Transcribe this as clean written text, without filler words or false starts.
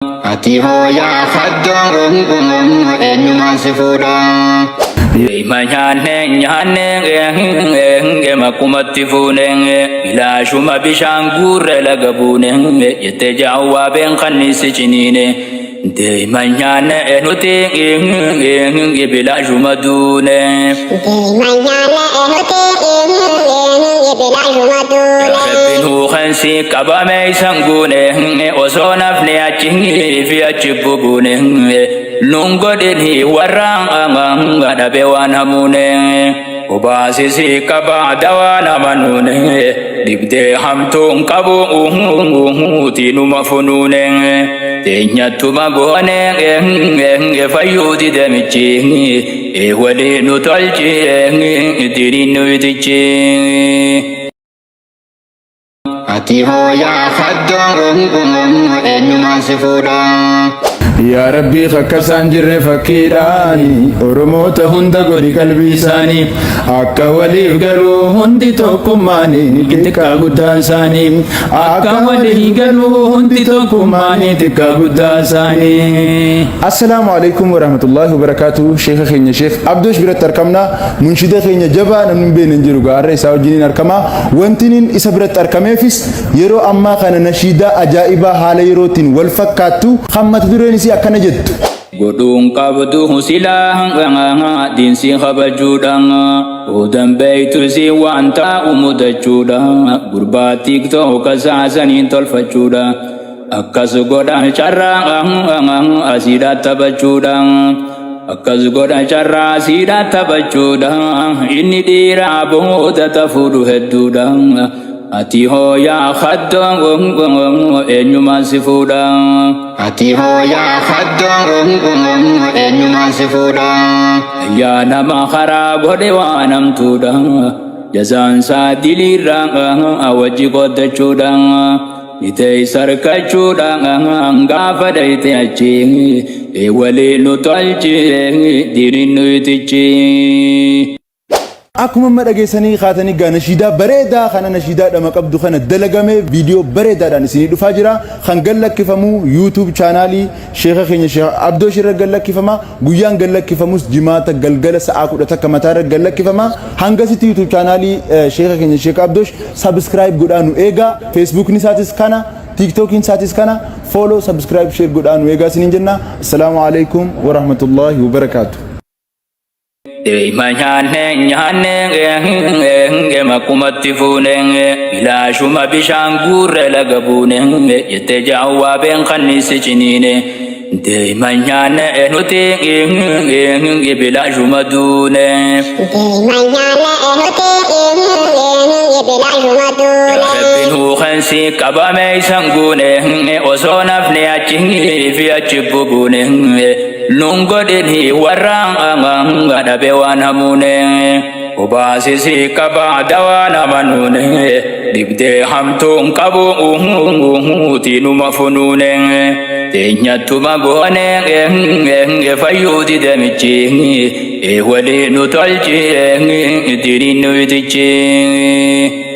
Ati hoo yaa kaddoo eenyumaan si fuudha? Ima nyaanne nyaanne makkumatti fuune bilaashuma bishaan guurre laga buune jette jaawwaa been kanniisi ciniine. Deema nyaanne nuti bilaashuma duune. Deema nyaanne nuti bilaashuma duune. Rabbiin huukansi qabame isan guune osoo nafni achi fi achi bubuune. Nun godhin warra dhabe waan hamuune. Obaasisi qaba dawaa nama nuune. Dhibdee hamtuun qabu tiinuma funuune. Teenyattuma goone fayyuu didamichi. Walii nu tolchi diriin nu itichi. Ati hoo yaa kaddoo eenyumaan si fuudha? Yaa Rabbii, akka isaan jirre fakkiidhaani, Oromoota hunda godhi qalbii isaanii akka waliif galuu hundi tokkummaanii, xiqqaa guddaan isaanii, akka walii galuu hundi tokkummaanii, xiqqaa guddaa isaanii. Assalaamu alaikum warahmatullahi wabarakatuh. Sheeka keenya Sheekh Abdoosh biratti argamna. Munshida keenya jabaa namni hin beekne hin jiru, gaarra isaa wajjiniin argama. Wanti inni isa biratti argameefis yeroo ammaa kana nashiidaa ajaa'ibaa haala yerootiin wal fakkaattu kan mata dureen isii akkana jettu. Godhuun qabdu silaa diinsi kabajuudha. Odan beeytu si waan taa'u mudachuudha. Gurbaa TikTok saasaniin tolfachuudha. Akkas godha carraa asiidha taphachuudha. Akkas godha carraa asiidha taphachuudha. Inni dhiiraa booda tafuudhu hedduudha. Ati hoo yaa kaddoo eenyumaan si fuudha? Ati hoo yaa kaddoo eenyumaan si fuudha? Yaa nama karaa godhe waan hamtuudha. Jazaan isaa diliirraa wajji qooddachuudha. Ni ta'e sarkachuudha gaafa dhayite achi. Walii nu tolchi diriin nu itichi. Akkuma amma dhageessanii kaatanii gaa, nashiidaa bareedaa kana, nashiidaa dhama qabdu kana dalagamee viidiyoo bareedaadhaan isinii dhufaa jira. Kan gallakkifamu YouTube chaanaalii sheeka keenya Sheekh Abdoosh irra gallakkifama. Guyyaan gallakkifamus Jimaata galgala sa'aa 11 mataa irra gallakkifama. Hangasitti YouTube chaanaalii sheeka keenya Sheekh Abdoosh subscribe godhaa nu eegaa. Facebookni isaatis kana, TikTokiin isaatis kana. Follow, subscribe, share godhaa nu eegaa isiniin jenna. Assalaamu alaikum warahmatullahi wabarakaatuh. Deema nyaanne nyaanne makkumatti fuune bilaashuma bishaan guurre laga buune jette jaawwaa been kanniisi ciniine. Deema nyaanne nuti bilaashuma duune. Deema nyaanne nuti bilaashuma duune. Rabbiin huukansi qabame isan guune osoo nafni achi fi achi bubuune. Nun godhin warra dhabe waan hamuune. Obaasisi qaba dawaa nama nuune. Dhibdee hamtuun qabu tiinuma funuune. Teenyattuma goone fayyuu didamichi. Walii nu tolchi diriin nu itichi.